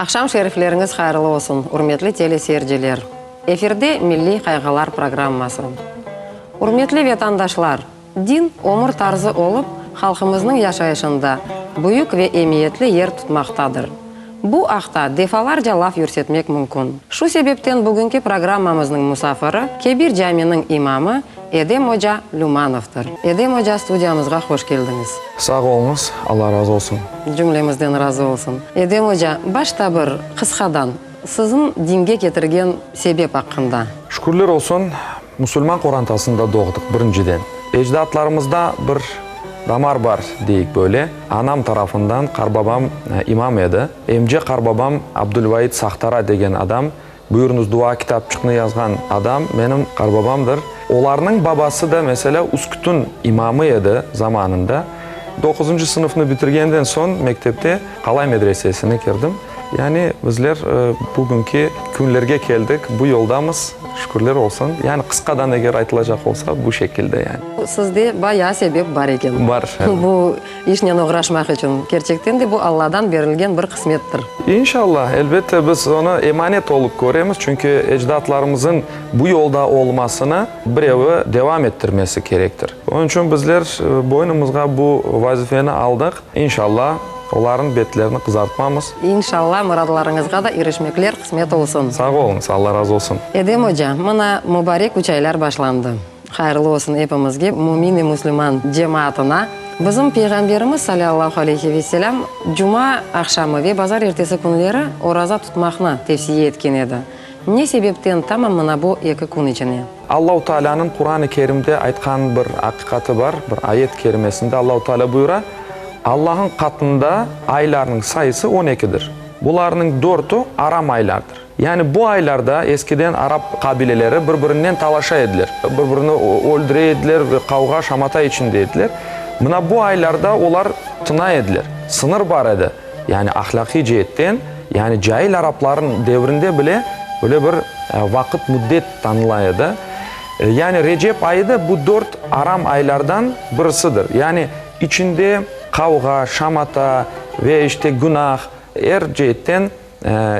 Aqşam şerifleriñiz hayırlı olsun, ürmetli teleseyirciler! Efirde Milliy qayğılar programması. Ürmetli vetandaşlar, din, ömür tarzı olıp, halqımıznıñ yaşayışında büyük ve emiyetli yer tutmaqtadır. Bu aqta defalarca laf yürsetmek mümkün. Şu sebepten bugünki programmamıznıñ musafiri, Kebir caminiñ imamı Edem oca Lümanovdır. Edem oca, studiyamızğa hoş keldiñiz. Sağ oluñız, Alla razı olsun. Cümlemizden razı olsun. Edem oca, başta bir qısqadan siziñ dinge ketirgen sebep aqqında. Şükürler olsun, musulman qorantasında doğdıq, birinciden. Ecdatlarımızda bir damar bar, deyik böyle. Anam tarafından qarbabam imam edi. Emce qarbabam Abdulvait Sahtara degen adam Buyurıñız, dua kitapçıqnı yazğan adam menim qarbabamdır. Olarnıñ babası da, meselâ, Üskütün imamı edi zamanında. Doquzıncı sınıfnı bitirgenden soñ mektepte Qalay medresesine kirdim. Yani bizler bugünki künlerge keldik, bu yoldamız, şükürler olsun. Yani qısqadan eger aytılacaq olsa, bu şekilde yani. Sizde bayağı sebep bar eken. Bar. Bu İşnen oğraşmaq içün, kerçekten de bu Alladan berilgen bir qısmettir. İnşallah, elbette, biz onı emanet olıp köremiz, çünki ecdatlarımızın bu yolda olmasını birevi devam ettirmesi kerektir. Onıñ içün bizler boynumızğa bu vazifeni aldıq. İnşallah, olarnıñ betlerini qızartmamız. İnşallah, muradlarıñızğa da irişmekler qısmet olsun. Sağ oluñız, Alla razı olsun. Edem oca, mına mubarek üç aylar başlandı. Hayırlı olsun epimizge, mümin-i müslüman cemaatına. Bizim Peyğamberimiz, salâllahu aleyhi ve selâm, cuma aqşamı ve bazar ertesi künleri oraza tutmaqnı tevsiye etken edi. Ne sebepten tamam mına bu eki kün içine? Allahu Taalânıñ Quran-ı Kerimde aytqan bir aqiqatı bar, bir ayet kerimesinde Allahu Taalâ buyura, Allah'ın qatında aylarnıñ sayısı on ekidir. Bularnıñ dörtü aram aylardır. Yani bu aylarda eskiden arap qabileleri bir-birinnen talaşa ediler, bir-birini öldüre ediler ve qavğa-şamata içinde ediler. Mına bu aylarda olar tına ediler. Sıñır bar edi. Yani ahlâqiy ceetten, yani cail araplarnıñ devrinde bile böyle bir vaqıt, müddet tanıla edi. Yani Recep ayı da bu dört aram aylardan birisidir. Yani içinde qavğa, şamata ve işte günah, er ceetten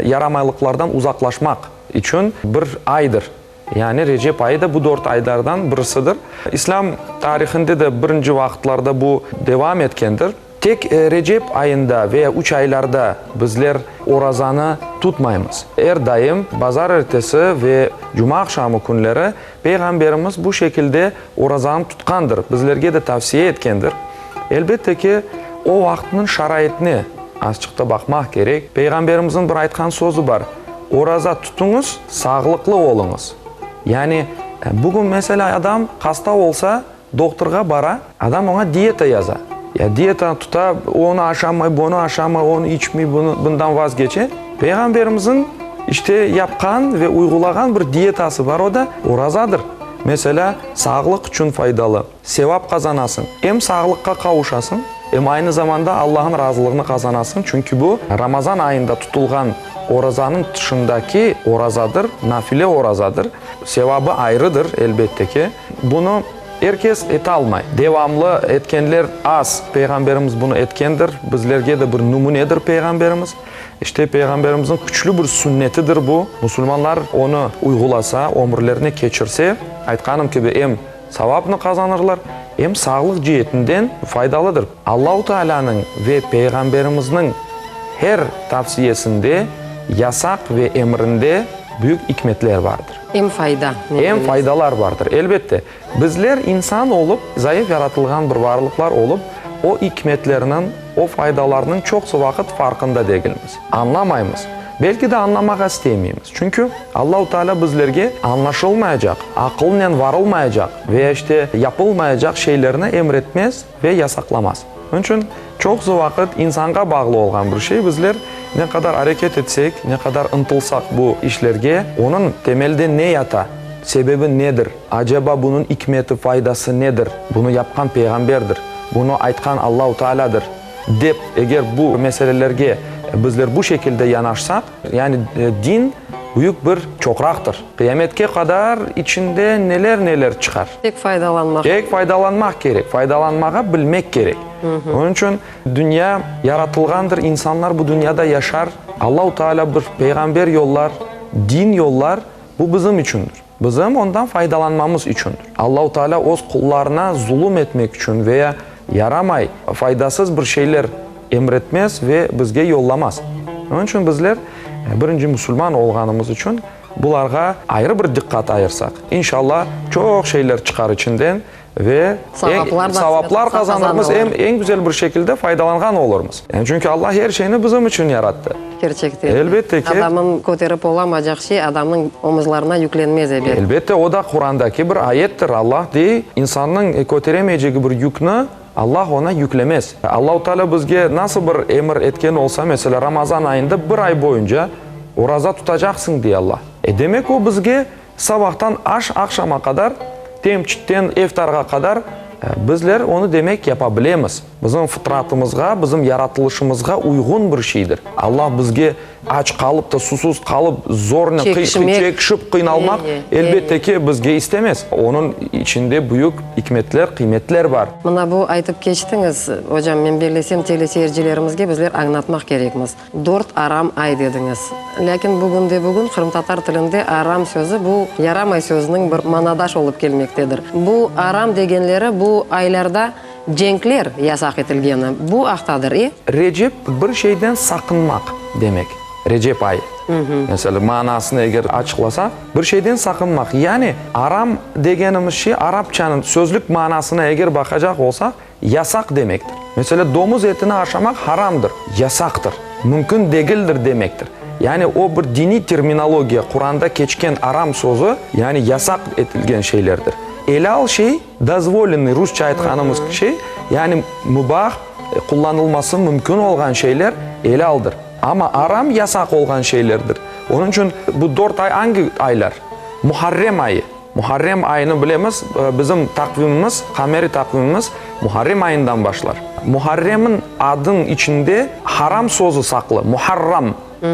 Yaramaylıqlardan uzaqlaşmaq içün bir aydır. Yani Recep ayı da bu dört aylardan birisidir. İslâm tarihinde de birinci vaqıtlarda bu devam etkendir. Tek Recep ayında veya üç aylarda bizler orazanı tutmaymız. Er daim bazar ertesi ve cuma aqşamı künleri Peyğamberimiz bu şekilde orazanı tutqandır, bizlerge de tavsiye etkendir. Elbette ki, o vaqıtnıñ şaraitine azçıq da baqmaq kerek. Peyğamberimizniñ bir aytqan sözü bar, Oraza tutuñız, sağlıqlı oluñız. Yani, bugün, meselâ, adam hasta olsa, dohturğa bara, adam oña diyeta yaza. Ya diyetanı tuta, onı aşamay, bunı aşamay, onı içmey, bunı, bundan vazgeçe. Peyğamberimizniñ, işte, yapqan ve uyğulağan bir diyetası bar, o da orazadır. Meselâ, sağlıq içün faydalı. Sevap qazanasıñ, em sağlıqqa qavuşasıñ, em aynı zamanda Allah'ın razılığını qazanasıñ, çünki bu, Ramazan ayında tutulğan orazanıñ tışındaki orazadır, nafile orazadır. Sevabı ayrıdır, elbette ki. Bunı er kes etalmay. Devamlı etkenler az. Peyğamberimiz bunı etkendir. Bizlerge de bir nümünedir Peyğamberimiz. İşte, Peyğamberimizniñ küçlü bir sünnetidir bu. Musulmanlar onı uyğulasa, ömürlerine keçirse, aytqanım kibi, em Savapnı qazanırlar, em sağlıq cietinden faydalıdır. Allahu Tealânıñ ve Peyğamberimizniñ her tavsiyesinde, yasaq ve emrinde büyük ikmetler vardır. Em fayda. Em faydalar vardır. Elbette, bizler insan olıp, zayıf yaratılğan bir varlıqlar olıp, o ikmetlerniñ, o faydalarnıñ çoqsu vaqıt farqında degilmiz, añlamaymız. Belki de añlamağa istemeymiz. Çünki Allahu Teala bizlerge añlaşılmayacaq, aqılnen varılmayacaq veya işte yapılmayacaq şeylerni emretmez ve yasaqlamaz. Onıñ içün çoqusı vaqıt insanğa bağlı olğan bir şey, bizler ne qadar areket etsek, ne qadar ıntılsaq bu işlerge, onıñ temelde ne yata, sebebi nedir, aceba bunıñ ikmeti, faydası nedir, bunı yapqan peyğamberdir, bunı aytqan Allahu Teala'dır, dep eger bu meselelerge bizler bu şekilde yanaşsaq, Yani din. büyük bir çoqraqtır. Qıyametke qadar içinde neler-neler çıqar. Tek faydalanmaq. Tek faydalanmaq kerek, faydalanmağa bilmek kerek. Onıñ içün dünya yaratılğandır, insanlar bu dünyada yaşar, Allahu Teala bir peyğamber yollar, din yollar, bu bizim içündir. Bizim ondan faydalanmamız içündir. Allahu Teala öz qullarına zulum etmek içün veya yaramay, faydasız bir şeyler emretmez ve bizge yollamaz. Onıñ içün bizler, birinci musulman olğanımız içün, bularğa ayrı bir diqqat ayırsaq, inşallah, çoq şeyler çıqar içinden ve savaplar qazanırmız, em eñ güzel bir şekilde faydalanğan olurmız. Yani çünki Allah er şeyni bizim içün yarattı. Kerçekten. Elbette ki. Adamın köterip olamacaq şey adamnıñ omuzlarına yüklenmez ebet. Elbette, o da Qurandaki bir ayettir. Allah dey, insannıñ köteremeycegi bir yükni Allah oña yüklemez. Allahu Teala bizge nasıl bir emir etken olsa, meselâ, Ramazan ayında bir ay boyunca oraza tutacaqsıñ, dey Allah. E, demek o bizge Sabahtan aş aqşama qadar, temçitten eftarğa qadar bizler onı demek yapa bilemiz. Bizim fıtratımızğa, bizim yaratılışımızğa uyğun bir şeydir. Allah bizge aç qalıp da, susuz qalıp, zornen çekişip qıynalmaq, elbette ki, bizge istemez. Onıñ içinde büyük ikmetler, qıymetler bar. Mına bu aytıp keçtiñiz, ocam, men bellesem, teleseyircilerimizge bizler añlatmaq kerekmiz. Dört aram ay dediñiz. Lâkin bugünde-bugün qırımtatar tilinde aram sözü bu yaramay sözniñ bir manadaş olıp kelmektedir. Bu aram degenleri bu aylarda cenkler yasaq etilgeni bu aqtadır, e? Recep bir şeyden saqınmaq demek, Recep ayı. Meselâ, manasını eger açıqlasaq, bir şeyden saqınmaq. Yani aram degenimiz şey arapçanıñ sözlük manasına eger baqacaq olsaq, Yasaq demektir. Meselâ, domuz etini aşamaq haramdır, yasaqtır, mümkün degildir demektir. Yani o bir diniy terminologiya, Quranda keçken aram sözü, yani yasaq etilgen şeylerdir. Elâl şey, dozvolennyy, rusça aytqanımız şey, yani mübah, qullanılması mümkün olğan şeyler elâldır. Amma aram yasaq olğan şeylerdir. Onıñ içün bu dört ay angi aylar? Muharrem ayı. Muharrem ayını bilemiz, bizim taqvimimiz, qameri taqvimimiz Muharrem ayından başlar. Muharremniñ adıñ içinde haram sözü saqlı, Muharram,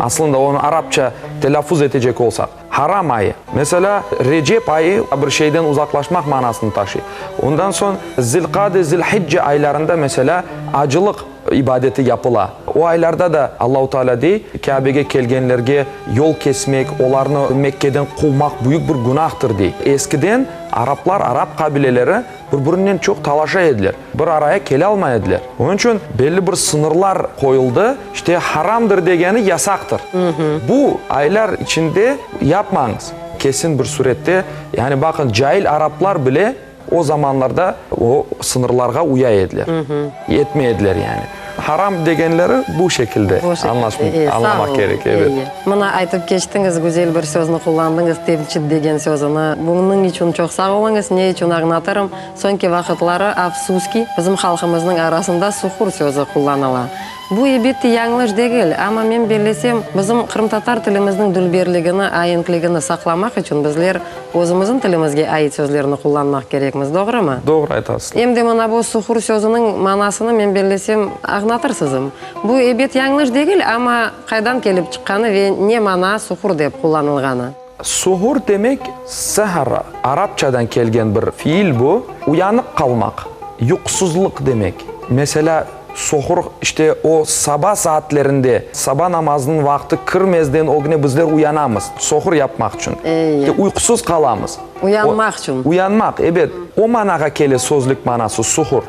aslında onı arapça telâffuz etecek olsaq, haram ayı. Meselâ, Recep ayı bir şeyden uzaqlaşmaq manasını taşıy. Ondan soñ Zilqade, Zilhicce aylarında, meselâ, acılıq ibadeti yapıla. O aylarda da Allahu Teala dey, Kâbege kelgenlerge yol kesmek, olarnı Mekkeden quvmaq büyük bir günahtır, dey. Eskiden araplar, arap qabileleri bir-birinen çoq talaşa ediler, bir araya kelalmay ediler. Onıñ içün belli bir sıñırlar qoyuldı, işte haramdır degeni yasaqtır. Bu aylar içinde yapmañız. Kesin bir sürette, yani baqın, cail araplar bile O zamanlarda o sıñırlarğa uya ediler, etmey ediler yani. Haram degenleri bu şekilde añlamaq kerek, ebet. Mına aytıp keçtiñiz, güzel bir sözni qullandıñız, temçit degen sözüni. Bunıñ içün çoq sağ oluñız. Ne içün añlatırım, soñki vaqıtları, afsus ki, bizim halqımıznıñ arasında suhur sözü qullanıla. Bu, elbette, yañlış degil, amma men bellesem, bizim qırımtatar tilimizniñ dülberligini, aenkligini saqlamaq içün bizler özümizniñ tilimizge ait sözlerni qullanmaq kerekmiz, doğrumı? Doğru aytasız. Em de mına bu suhur sözüniñ manasını, men bellesem, añlatırsızım. Bu, ebet, yañlış degil, amma qaydan kelip çıqqanı ve ne mana suhur dep qullanılğanı? Suhur demek, sehara, arapçadan kelgen bir fiil bu, uyanıq qalmaq, yuqsuzlıq demek. Meselâ, Sohur, işte, o saba saatlerinde, saba namazınıñ vaqtı kirmezden ögüne bizler uyanamız, sohur yapmaq içün. İşte, uyqusız qalamız. Uyanmaq içün. Uyanmaq, ebet. O manağa kele sözlük manası, suhur,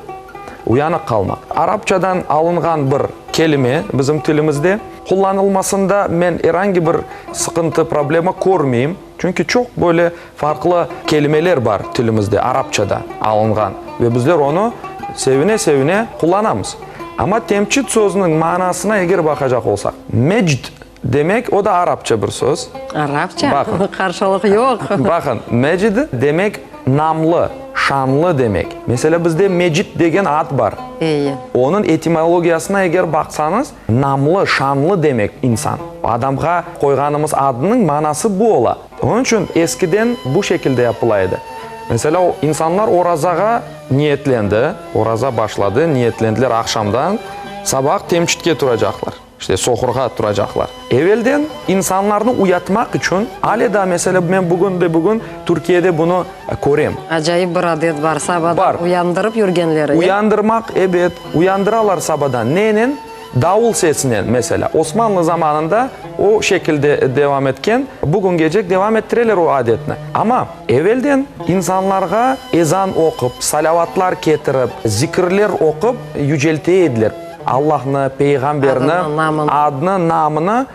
uyanıq qalmaq. Arapçadan alınğan bir kelime bizim tilimizde. Qullanılmasında men er angi bir sıqıntı, problema körmeyim. Çünki çoq böyle farqlı kelimeler bar tilimizde, arapçada alınğan ve bizler onı sevine-sevine qullanamız. Amma temçit sözüniñ manasına eger baqacaq olsaq, mecd demek, o da arapça bir söz. Arapça? Baqın. Qarşılıq yoq. Baqın, mecd demek namlı, şanlı demek. Meselâ, bizde Mecit degen ad bar. Eyi. Onıñ etimologiyasına eger baqsañız, Namlı, şanlı demek insan. Adamğa qoyğanımız adnıñ manası bu ola. Onıñ içün eskiden bu şekilde yapıla edi. Meselâ, insanlar orazağa niyetlendi, oraza başladı, niyetlendiler aqşamdan, sabah temçitke turacaqlar. İşte, sohurğa turacaqlar. Evelden insanlarnı uyatmaq içün, ale daa, meselâ, men bugün de-bugün Türkiyede bunı körem. Acayip bir adet bar, sabadan Bar. uyandırıp yürgenleri, e? Uyandırmaq, ebet, uyandıralar sabadan. Nenen? Davul sesinen, meselâ. Osmanlı zamanında o şekilde devam etken, bugüngecek devam ettireler o adetni. Amma evelden insanlarğa ezan oqup, salâvatlar ketirip, zikirler oqup yücelte ediler. Allahnı, Peyğamberni, adını, namını,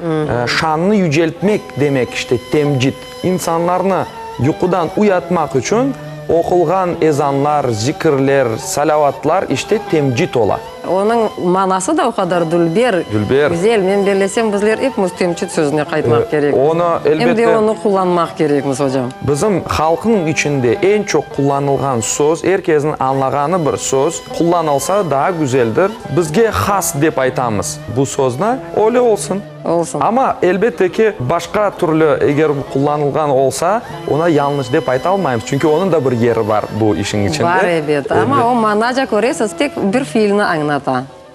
şanını yüceltmek demek işte temcit. İnsanlarnı yuqudan uyatmaq içün oqulğan ezanlar, zikirler, salâvatlar işte temcit ola. Onıñ manası da o qadar dülber, Dülber. güzel. Men bellesem, bizler epimiz temcit sözüne qaytmaq kerekmiz. Onı, elbette. Em de onı qullanmaq kerekmiz, ocam. Bizim halqnıñ içinde eñ çoq qullanılğan söz, er kesniñ añlağanı bir söz, qullanılsa daa güzeldir. Bizge has dep aytamız bu sözni, öyle olsun. Olsun. Amma, elbette ki, başqa türlü eger qullanılğan olsa, ona yañlış dep aytalmaymız, çünki onıñ da bir yeri bar bu işiñ içinde. Bar, ebet. Amma o manaca köresiz, tek bir fiilni añlata.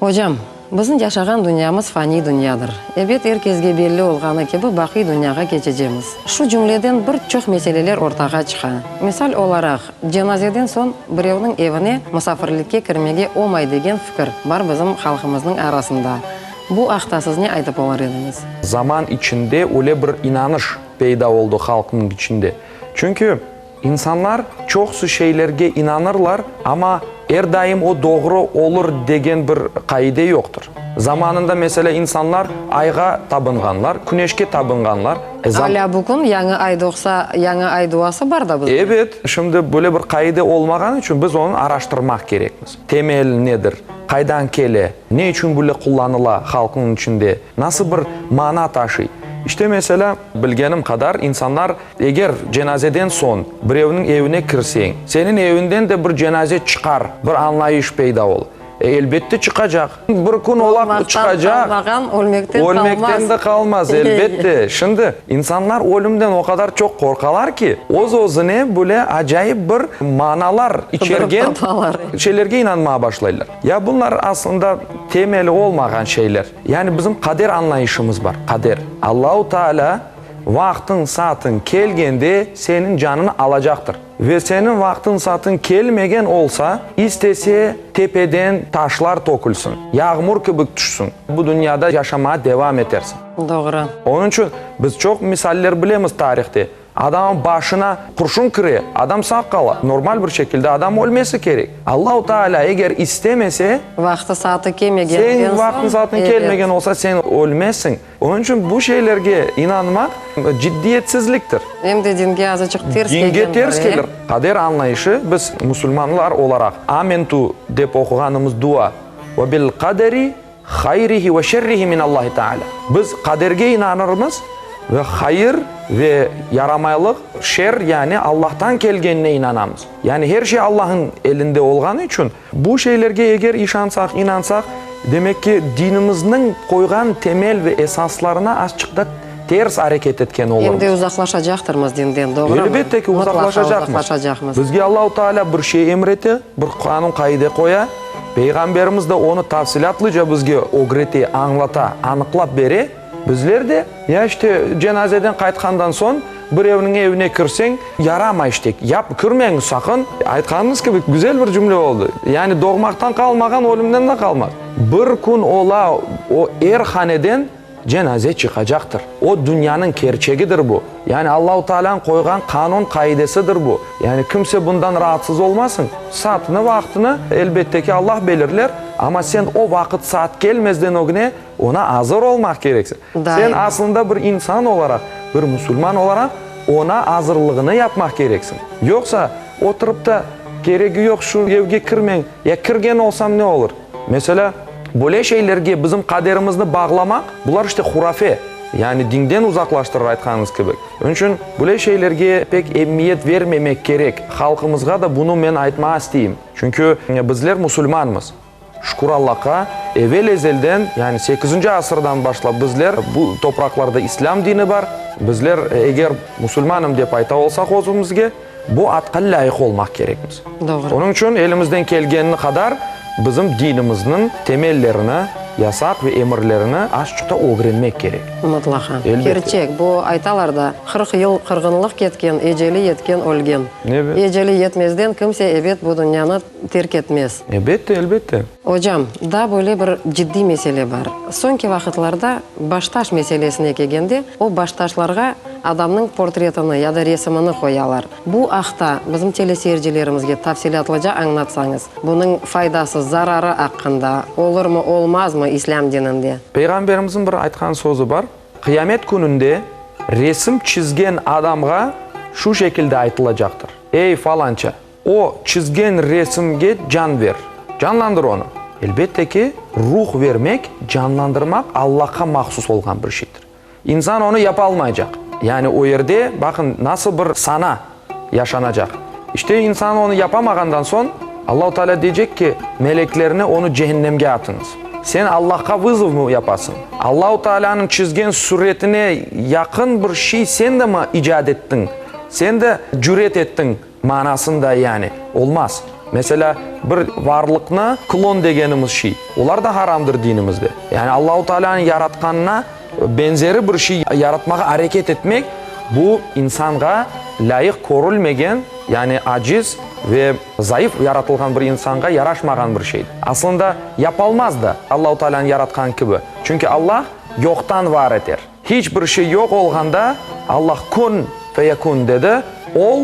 Ocam, bizim yaşağan dünyamız faniy dünyadır. Ebet, er kezge belli olğanı kibi, baqiy dünyağa keçecemiz. Şu cümleden bir çoq meseleler ortağa çıqa. Misal olaraq, cenazeden soñ birevniñ evine musafirlikke kirmege omay degen fikir bar bizim halqımıznıñ arasında. Bu aqta siz ne aytıp olar ediñiz? Zaman içinde öyle bir inanış peyda oldı halqnıñ içinde. Çünki insanlar çoqusı şeylerge inanırlar, amma er daim o doğru olur degen bir qaide yoqtır. Zamanında, meselâ, insanlar ayğa tabınğanlar, küneşke tabınğanlar. Alâ bugün yañı ay doğsa, yañı ay duası bar da bizde. Ebet, şimdi böyle bir qaide olmağanı içün biz onı araştırmaq kerekmiz. Temeli nedir? Qaydan kele? Ne içün böyle qullanıla halqnıñ içinde? Nasıl bir mana taşıy? İşte, meselâ, bilgenim qadar, insanlar, eger cenazeden soñ birevniñ evine kirseñ, seniñ evinden de bir cenaze çıqar, bir añlayış peyda ol. E, elbette, çıqacaq. Bir kün ola, çıqacaq. Doğmaqtan qalmağan, ölmekten qalmaz. Ölmekten de qalmaz, elbette. Şimdi, insanlar ölümden o qadar çoq qorqalar ki, öz-özüne böyle acayip bir manalar içergen şeylerge inanmağa başlaylar. Ya bunlar aslında temeli olmağan şeyler. Yani bizim qader añlayışımız bar, qader. Allahu Teala vaqtıñ, saatıñ kelgende seniñ canıñı alacaqtır. Ve seniñ vaqtıñ-saatıñ kelmegen olsa, istese tepeden taşlar tökülsin, yağmur kibi tüşsün, bu dünyada yaşamağa devam etersiñ. Doğru. Onıñ içün biz çoq misaller bilemiz tarihte. Adamın başına qurşun kire, adam sağ qala. Normal bir şekilde adam ölmesi kerek. Allahu Teala eger istemese, Vaqtı-saatı kelmegenden Señ soñ, vaqtıñ-saatıñ ebet. kelmegen olsa, sen ölmezsiñ. Onıñ içün bu şeylerge inanmaq ciddiyetsizliktir. Em de dinge azıcıq ters Dinge kelgen ters bir, e? kelir. Qader añlayışı, biz musulmanlar olaraq Amentu dep oquğanımız dua, Ve bil qaderi hayrihi ve şerrihi min Allahi Teala. Biz qaderge inanırmız ve hayır ve yaramaylıq, şer yani Allahtan kelgenine inanamız. Yani her şey Allah'ın elinde olğanı içün, bu şeylerge eger işansaq, inansaq, demek ki, dinimizniñ qoyğan temel ve esaslarına azçıq da ters areket etken olurmız. Em de uzaqlaşacaqtırmız dinden, doğrumı? Elbette ki, Mıtlaqa uzaqlaşacaqmız. uzaqlaşacaqmız. Bizge Allahu Teala bir şey emir ete, bir qanun-qaide qoya, Peyğamberimiz de onı tafsilâtlıca bizge ögrete, añlata, anıqlap bere. Bizler de, ya işte, cenazeden qaytqandan soñ, birevniñ evine kirseñ, yaramay işte, yap, kirmeñiz saqın. Aytqanıñız kibi, güzel bir cümle oldı. Yani doğmaqtan qalmağan, ölümden de qalmaz. Bir kün ola, o er haneden cenaze çıqacaqtır. O dünyanıñ kerçegidir bu. Yani Allahu Taalânıñ qoyğan qanun-qaidesidir bu. Yani kimse bundan raatsız olmasın. Saatını, vaqtını, elbette ki, Allah belirler, amma sen o vaqıt, saat kelmezden ögüne Oña azır olmaq kereksiñ. Sen aslında bir insan olaraq, bir musulman olaraq oña azırlığını yapmaq kereksiñ. Yoqsa, oturıp da, keregi yoq, şu evge kirmeñ, ya kirgen olsam ne olur? Meselâ, böyle şeylerge bizim qaderimizni bağlamaq, bular işte hurafe, yani dinden uzaqlaştırır aytqanıñız kibi. Onıñ içün böyle şeylerge pek emiyet vermemek kerek. Halqımızğa da bunı men aytmağa isteyim. Çünki bizler musulmanmız. Şükür Allahqa, evel-ezelden, yani sekizinci asırdan başlap bizler, bu topraqlarda İslâm dini bar, bizler eger musulmanım dep ayta olsaq özümizge, bu adqa lâyıq olmaq kerekmiz. Doğru. Onıñ içün elimizden kelgenini qadar bizim dinimizniñ temellerini. Yasaq ve emirlerini azçıq da ögrenmek kerek. Mıtlaqa. Elbette. Kerçek, bu aytalar da, 40 yıl qırğınlıq ketken, eceli yetken ölgen. Ebet. Eceli yetmezden kimse ebet bu dünyanı terk etmez. Ebette, elbette. Ocam, daa böyle bir ciddiy mesele bar. Soñki vaqıtlarda baştaş meselesine kelgende, o baştaşlarğa adamnıñ portretini ya da resimini qoyalar. Bu aqta bizim teleseyircilerimizge tafsilâtlıca añlatsañız, bunıñ faydası, zararı aqqında, olurmı, olmazmı İslâm dininde? Peyğamberimizniñ bir aytqan sözü bar, Qıyamet kününde resim çizgen adamğa şu şekilde aytılacaqtır, Ey, falanca, o çizgen resimge can ber, canlandır onı. Elbette ki, ruh vermek, canlandırmaq Allahqa mahsus olğan bir şeydir. İnsan onı yapalmaycaq. Yani o yerde, baqın, nasıl bir sana yaşanacaq. İşte, insan onı yapamağandan soñ, Allahu Teala deycek ki, meleklerine onı cehennemge atıñız. Sen Allahqa vızov mı yapasıñ? Allahu Tealanıñ çizgen süretine yaqın bir şey sen de mi icat ettiñ? Sen de cüret ettiñ manasında yani. Olmaz. Meselâ, bir varlıqnı klon degenimiz şey, olar da haramdır dinimizde. Yani Allahu Tealanıñ yaratqanına benzeri bir şey yaratmağa areket etmek, bu insanğa lâyıq körülmegen, yani aciz ve zayıf yaratılğan bir insanğa yaraşmağan bir şeydir. Aslında, yapalmaz da Allahu Tealanıñ yaratqanı kibi. Çünki Allah yoqtan var eter. Hiç bir şey yoq olğanda, Allah Kun feyekun dedi, Ol,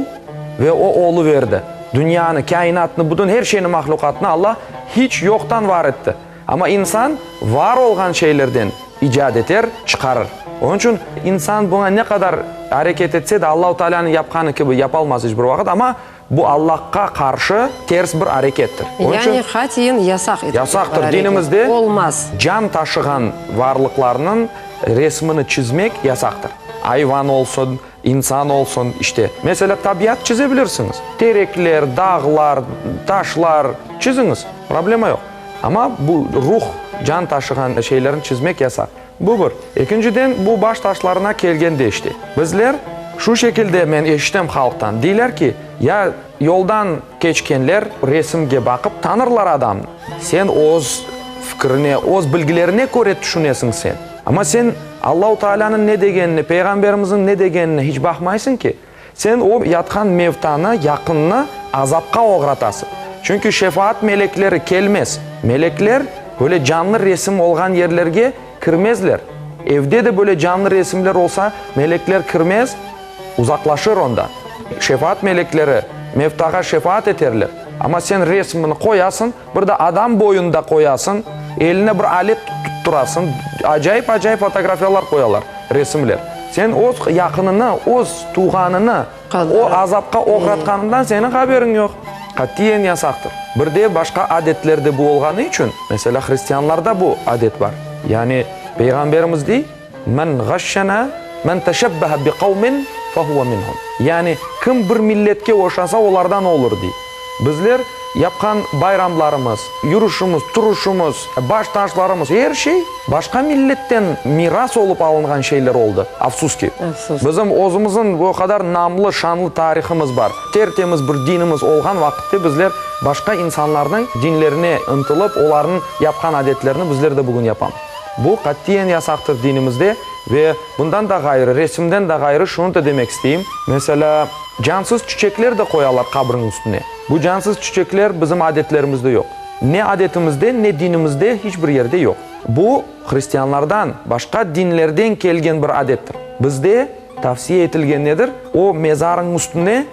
ve o oluverdi. Dünyanı, kâinatnı, bütün her şeyni, mahlüqatnı Allah hiç yoqtan var etti. Amma insan var olğan şeylerden icat eter, çıqarır. Onıñ içün insan buña ne qadar areket etse de, Allahu Tealânıñ yapqanı kibi yapalmaz hiç bir vaqıt, amma Bu Allahqa qarşı ters bir arekettir. Onıñ içün Yani qatiyen yasaq etilgen bir yasaqtır. areket. Dinimizde Olmaz. can taşığan varlıqlarnıñ resmini çizmek yasaqtır. Ayvan olsun, insan olsun, işte. Meselâ, tabiat çize bilirsiñiz. Terekler, dağlar, taşlar, çiziñiz, problema yoq. Amma bu ruh, can taşığan şeylerni çizmek yasaq. Bu bir. Ekinciden, bu baş taşlarına kelgende işte, bizler şu şekilde men eşitem halqtan, deyler ki, ya yoldan keçkenler resimge baqıp tanırlar adamnı. Sen öz fikirine, öz bilgilerine köre tüşünesiñ sen. Amma sen Allahu Taalanıñ ne degenine, Peyğamberimizniñ ne degenine hiç baqmaysıñ ki. Sen o yatqan mevtanı, yaqınnı azapqa oğratasıñ. Çünki şefaat melekleri kelmez. Melekler böyle canlı resim olğan yerlerge kirmezler. Evde de böyle canlı resimler olsa, melekler kirmez, uzaqlaşır ondan. Şefaat melekleri mevtağa şefaat eterler. Amma sen resmini qoyasıñ, bir de adam boyunda qoyasıñ, eline bir alet tutturasıñ, acayip-acayip fotografiyalar qoyalar, resimler. Sen öz yaqınını, öz tuvğanını o azapqa oğratqanından seniñ haberiñ yoq. Qatiyen yasaqtır. Bir de başqa adetlerde bu olğanı içün, meselâ, hristianlarda bu adet bar. Yani, Peyğamberimiz dey, Men ğaşşena, men teşebbehe bi qavmin, fehuve minhum. Yani, kim bir milletke oşasa, olardan olur, dey. Bizler yapqan bayramlarımız, yürüşimiz, turuşımız, baş taşlarımız, er şey başqa milletten miras olıp alınğan şeyler oldı, afsus ki. Bizim özümizniñ o qadar namlı, şanlı tarihimiz bar, ter-temiz bir dinimiz olğan vaqıtte bizler başqa insanlarnıñ dinlerine ıntılıp, olarnıñ yapqan adetlerini bizler de bugün yapamız. Bu qatiyen yasaqtır dinimizde ve bundan da ğayrı, resimden de ğayrı şunı da demek isteyim, meselâ, cansız çiçekler de qoyalar qabriñ üstüne. Bu cansız çiçekler bizim adetlerimizde yoq. Ne adetimizde, ne dinimizde hiç bir yerde yoq. Bu hristianlardan, başqa dinlerden kelgen bir adettir. Bizde tavsiye etilgen nedir? O mezarıñ üstüne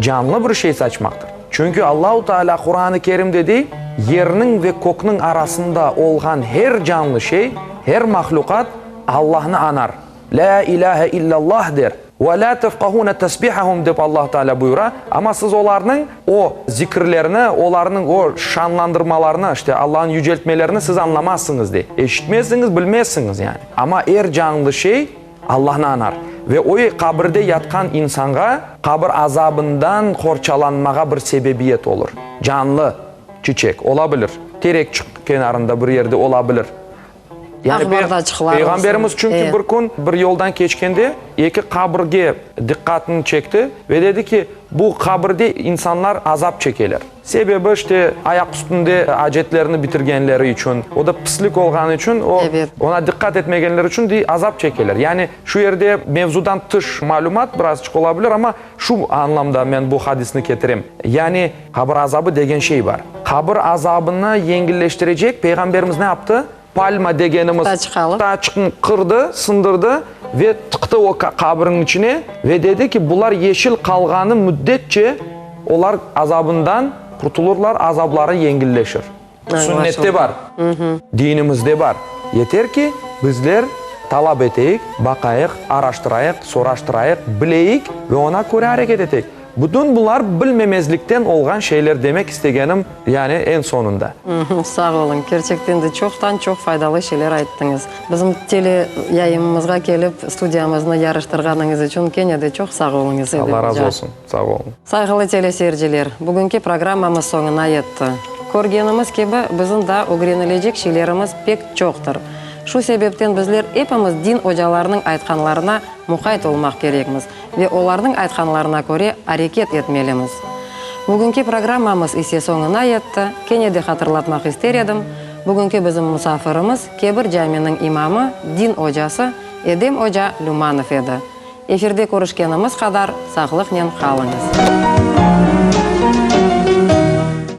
canlı bir şey saçmaqtır. Çünki Allahu Teala Quran-ı Kerimde dey, Yerniñ ve kökniñ arasında olğan her canlı şey, her mahlüqat Allahnı añar. Lâ ilâhe illâllah der. Ve lâ tefkahûne tesbihahum dep Allahu Teala buyura. Amma siz olarnıñ o zikirlerini, olarnıñ o şanlandırmalarını, işte Allahnıñ yüceltmelerini siz añlamazsıñız dey. Eşitmezsiñiz, bilmezsiñiz yani. Amma er canlı şey Allahnı añar ve o qabirde yatqan insanğa qabir azabından qorçalanmağa bir sebebiyet olur. Canlı çiçek ola bilir, terekçik kenarında bir yerde ola bilir. Yani Aq bardaçıqlar olsun. Peyğamberimiz çünki E. bir kün bir yoldan keçkende eki qabirge diqqatını çekti ve dedi ki, bu qabirde insanlar azap çekeler. Sebebi, işte, ayaq üstünde acetlerini bitirgenleri içün, o da pislik olğanı içün, o, Ebet. oña diqqat etmegenleri içün, dey, azap çekeler. Yani, şu yerde mevzudan tış malümat birazçıq ola bilir, amma şu añlamda men bu hadisni ketirem. Yani, qabir azabı degen şey bar. Qabir azabını yengilleştirecek Peyğamberimiz ne yaptı? Palma degenimiz Qutaçıq alıp. qutaçıqnı qırdı, sındırdı ve tıqtı o qabirniñ içine ve dedi ki, bular yeşil qalğanı müddetçe olar azabından qurtulırlar, azabları yengilleşir. Sünnette bar, dinimizde bar. Yeter ki, bizler talap eteyik, baqayıq, araştırayıq, soraştırayıq, bileyik ve oña köre areket eteyik. Bütün bular bilmemezlikten olğan şeyler demek istegenim, yani eñ soñunda. Sağ oluñ, kerçekten de çoqtan-çoq faydalı şeyler ayttıñız. Bizim tele yayınımızğa kelip studiyamıznı yarıştırğanıñız içün kene de çoq sağ oluñız, Edem Allah razı oca. olsun, sağ oluñ. Sayğılı teleseyirciler, bugünki programmamız soñuna yetti. Körgenimiz kibi, bizim daa ögrenilecek şeylerimiz pek çoqtır. Şu sebepten bizler epimiz din ocalarınıñ aytqanlarına muqayt olmaq kerekmiz ve olarnıñ aytqanlarına köre areket etmelimiz. Bugünki programmamız ise soñuna yetti. Kene de hatırlatmaq ister edim, bugünki bizim musafirimiz Kebir caminiñ imamı, din ocası Edem oca Lümanov edi. Efirde körüşkenimiz qadar sağlıqnen qalıñız.